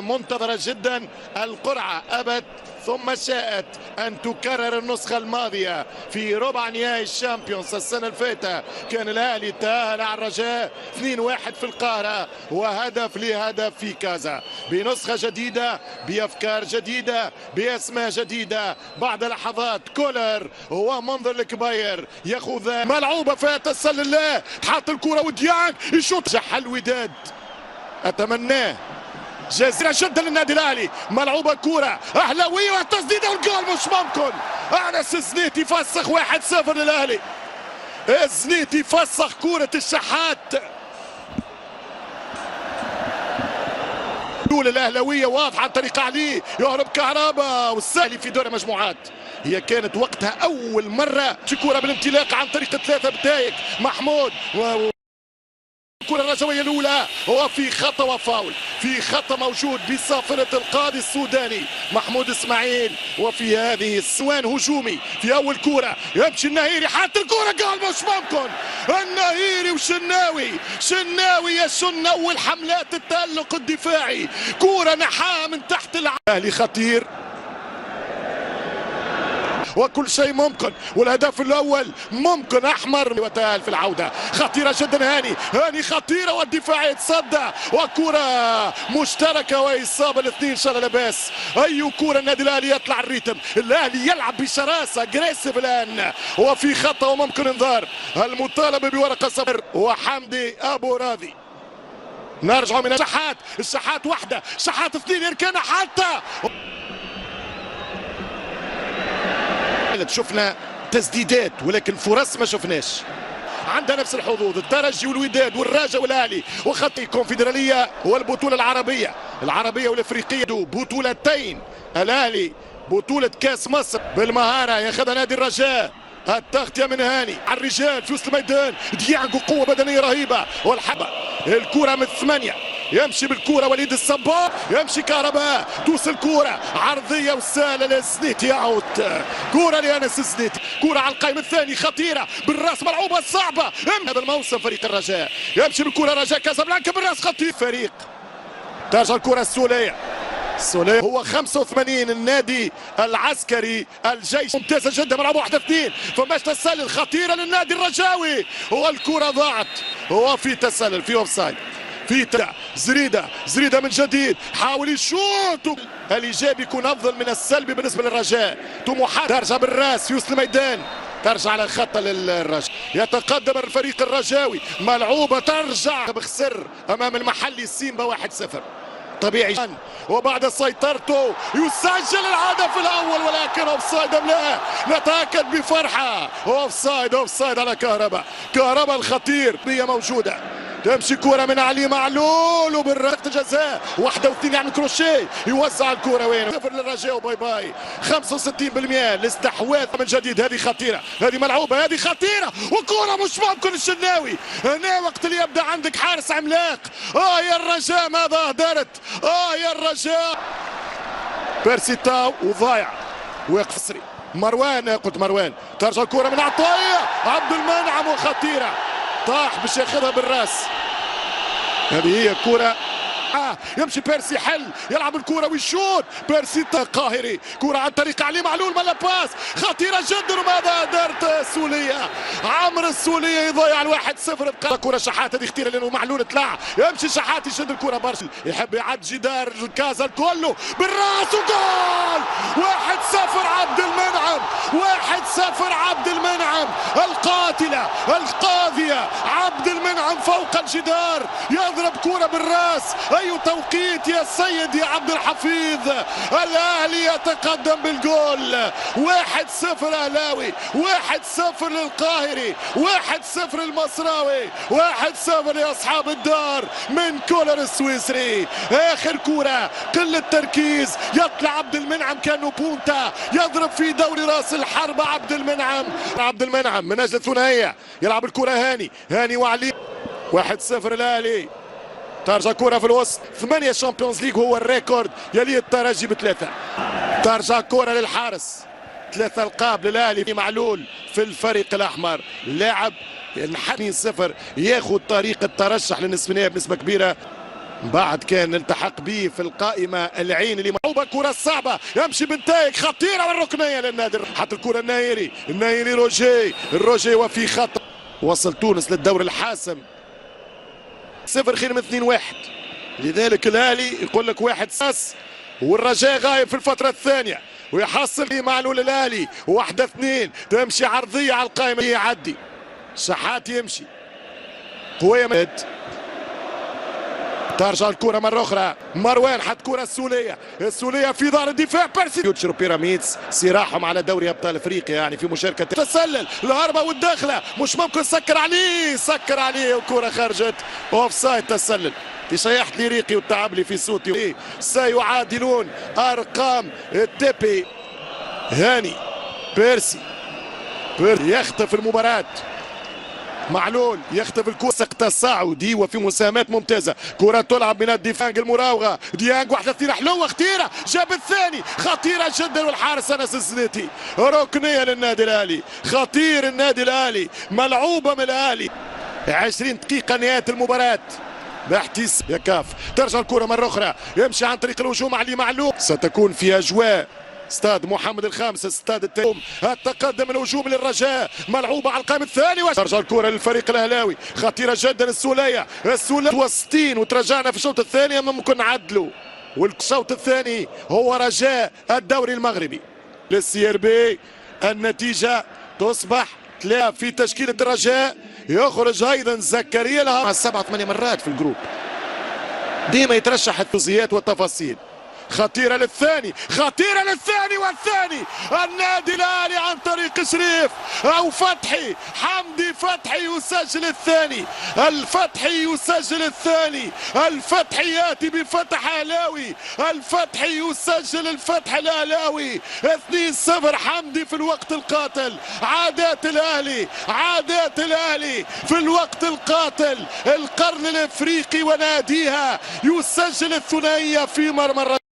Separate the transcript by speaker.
Speaker 1: منتظرة جدا. القرعة أبت ثم شاءت أن تكرر النسخة الماضية في ربع نهائي ال Champions السنة الفاتة. كان الأهلي تأهل على الرجاء 2-1 في القاهرة وهدف لهدف في كازا، بنسخة جديدة، بأفكار جديدة، بأسماء جديدة. بعد لحظات كولر ومنذر الكبير يأخذ ملعوبة فيها تسلل، لا حاط الكرة وديانج يشوط. جح الوداد، أتمناه جزيرة جدا للنادي الاهلي. ملعوبه كورة اهلاويه والتسديده والجول مش ممكن. انس الزنيتي فسخ 1-0 للاهلي. الزنيتي فسخ كورة الشحات. الاهلاوية واضحة عن طريق علي، يهرب كهربا والسهلي في دور مجموعات. هي كانت وقتها اول مرة كورة بالانطلاق عن طريق 3 بدايق محمود. الكرة الرجوية الأولى وفي خطأ وفاول، في خطأ موجود بصافرة القاضي السوداني محمود إسماعيل. وفي هذه السوان هجومي في أول كرة يمشي النهيري، حتى الكرة قال مش ممكن. النهيري وشناوي، شناوي يشن أول حملات التألق الدفاعي. كرة نحاها من تحت الأهلي خطير وكل شيء ممكن، والهدف الاول ممكن احمر. وتأهل في العودة خطيرة جدا، هاني هاني خطيرة والدفاع يتصدى، وكره مشتركة واصابه الاثنين. ان شاء الله لاباس. اي كره النادي الاهلي يطلع ال rythme، الاهلي يلعب بشراسة agressif الان، وفي خطا وممكن انذار. المطالبة بورقه صفر وحمدي ابو راضي. نرجع من الشحات، الشحات واحدة، شحات اثنين، يركنها حتى. شفنا تسديدات ولكن فرص ما شفناش. عندها نفس الحظوظ الترجي والوداد والرجاء والاهلي وخط الكونفدراليه والبطوله العربية، العربية والافريقيه، بطولتين. الاهلي بطوله كاس مصر بالمهاره ياخذها نادي الرجاء. التغطية من هاني على الرجال في وسط الميدان، ديانجو قوة بدنية رهيبة والحبه. الكره من 8 يمشي بالكرة وليد الصبار، يمشي كهرباء، توصل كرة عرضية وسهلة للزنيتي، يعود كرة لأنس الزنيتي. كرة على القائم الثاني خطيرة بالراس، ملعوبة صعبة. هذا الموسم فريق الرجاء يمشي بالكرة، رجاء كازابلانكا بالراس خطير فريق. ترجع الكرة السولية، السولية هو 85 النادي العسكري الجيش. ممتازة جدا، ملعوبة 1-2، فماش تسلل خطيرة للنادي الرجاوي والكرة ضاعت. هو في تسلل، في offside، في زريدة، زريدة من جديد حاول يشوط. الايجابي يكون افضل من السلبي بالنسبة للرجاء. طموحات ترجع بالراس في وسط الميدان، ترجع على الخط للرجاء. يتقدم الفريق الرجاوي، ملعوبه ترجع بخسر امام المحلي السيمبا 1-0 طبيعي. وبعد سيطرته يسجل الهدف الاول، ولكن offside ام لا؟ نتاكد بفرحة. offside، offside على كهرباء، كهرباء الخطير هي موجودة. تمشي كرة من علي معلول وبالركلة جزاء 1-2 يعمل كروشيه، يوزع الكرة وين؟ 0 للرجاء و bye bye. 65% الاستحواذ من جديد. هذه خطيرة، هذه ملعوبة، هذه خطيرة وكرة مش ممكن. الشناوي هنا وقت اللي يبدا عندك حارس عملاق. يا الرجاء ماذا اهدرت؟ يا الرجاء. بيرسي تاو وضايع واقف سري مروان، قلت مروان. ترجع الكرة من عطية عبد المنعم وخطيرة، طاح باش ياخذها بالراس. هذه هي كرة. يمشي بيرسي، حل يلعب الكرة ويشوط بيرسي قاهري. كرة عن طريق علي معلول، ملا passe خطيرة جدا وماذا قدرت السولية. عمرو السولية يضيع 1-0. بقى كرة شحات، هذه خطيرة لأنه معلول طلع. يمشي شحات يشد الكرة برشا، يحب يعد جدار الكازا كله بالراس وجول. 1-0 عبد المنعم، 1-0 عبد المنعم، القاتلة القاضية عبد المنعم فوق الجدار يضرب كرة بالراس. أي توقيت يا سيد يا عبد الحفيظ. الأهلي يتقدم بالجول 1-0 أهلاوي، 1-0 للقاهري، 1-0 المصراوي، 1-0 لأصحاب الدار من كولر السويسري. آخر كرة قلة تركيز، يطلع عبد المنعم كانه بونتا، يضرب في دوري راس الحربة عبد المنعم. عبد المنعم من أجل الثنائية يلعب الكرة هاني، هاني وعلي. 1-0 الأهلي. ترجع كرة في الوسط، 8 Champions League هو ال record، يلي الترجي ب3. ترجع كرة للحارس، 3 القاب للاهلي. معلول في الفريق الاحمر، لاعب 2-0 ياخذ طريق الترشح للنصف النهائي بنسبة كبيرة. بعد كان التحق به في القائمة العين اللي ملعوبه. كره صعبة، يمشي بنتايك، خطيرة والركنيه للنادي. حط الكره النايري، النايري روجي، الروجي وفي خطأ. وصل تونس للدور الحاسم، 0 خير من 2-1. لذلك الاهلي يقول لك 1 ساس، والرجاء غايب في الفترة الثانية ويحصل معلول. الاهلي 1-2، تمشي عرضية على القائمه، يعدي شحات، يمشي قويه، ترجع الكرة مرة أخرى. مروان حط كرة السولية، السولية في ظهر الدفاع، بيرسي. فيوتشر بيراميدز صراعهم على دوري أبطال أفريقيا، يعني في مشاركة. تسلل، الهربة والداخلة مش ممكن، سكر عليه، سكر عليه وكرة خرجت offside، تسلل. تشيحت لي ريقي وتعب لي في صوتي. سيعادلون أرقام التبي. هاني بيرسي، بيرسي يخطف المباراة. معلول يخطف الكرة تصاعدي وفي مساهمات ممتازة. كرة تلعب من الدفاع، المراوغة، ديانج، 1-2، حلوة خطيرة، جاب الثاني، خطيرة جدا والحارس أنس الزنيتي. ركنية للنادي الأهلي، خطير النادي الأهلي، ملعوبة من الأهلي. 20 دقيقة نهاية المباراة. باحتس يا كاف، ترجع الكرة مرة أخرى، يمشي عن طريق الهجوم علي معلول. ستكون في أجواء استاد محمد الخامس، استاد التيوم. التقدم الهجوم للرجاء، ملعوبة على القائم الثاني، وترجع الكرة للفريق الأهلاوي، خطيرة جدا السولية، السولية 60 وترجعنا في الشوط الثاني ممكن نعدلوا. والشوط الثاني هو رجاء الدوري المغربي لل CRB. النتيجة تصبح 3 في تشكيلة الرجاء. يخرج أيضا زكريا لها 7-8 مرات في ال groupe، ديما يترشح. التوزيات والتفاصيل. خطيرة للثاني، خطيرة للثاني، والثاني النادي الأهلي عن طريق شريف أو فتحي، حمدي فتحي يسجل الثاني، الفتحي يسجل الثاني، الفتحي يأتي بفتح أهلاوي، الفتحي يسجل الفتح الأهلاوي. 2-0، حمدي في الوقت القاتل. عادات الأهلي، عادات الأهلي في الوقت القاتل. القرن الإفريقي وناديها يسجل الثنائية في مرمى.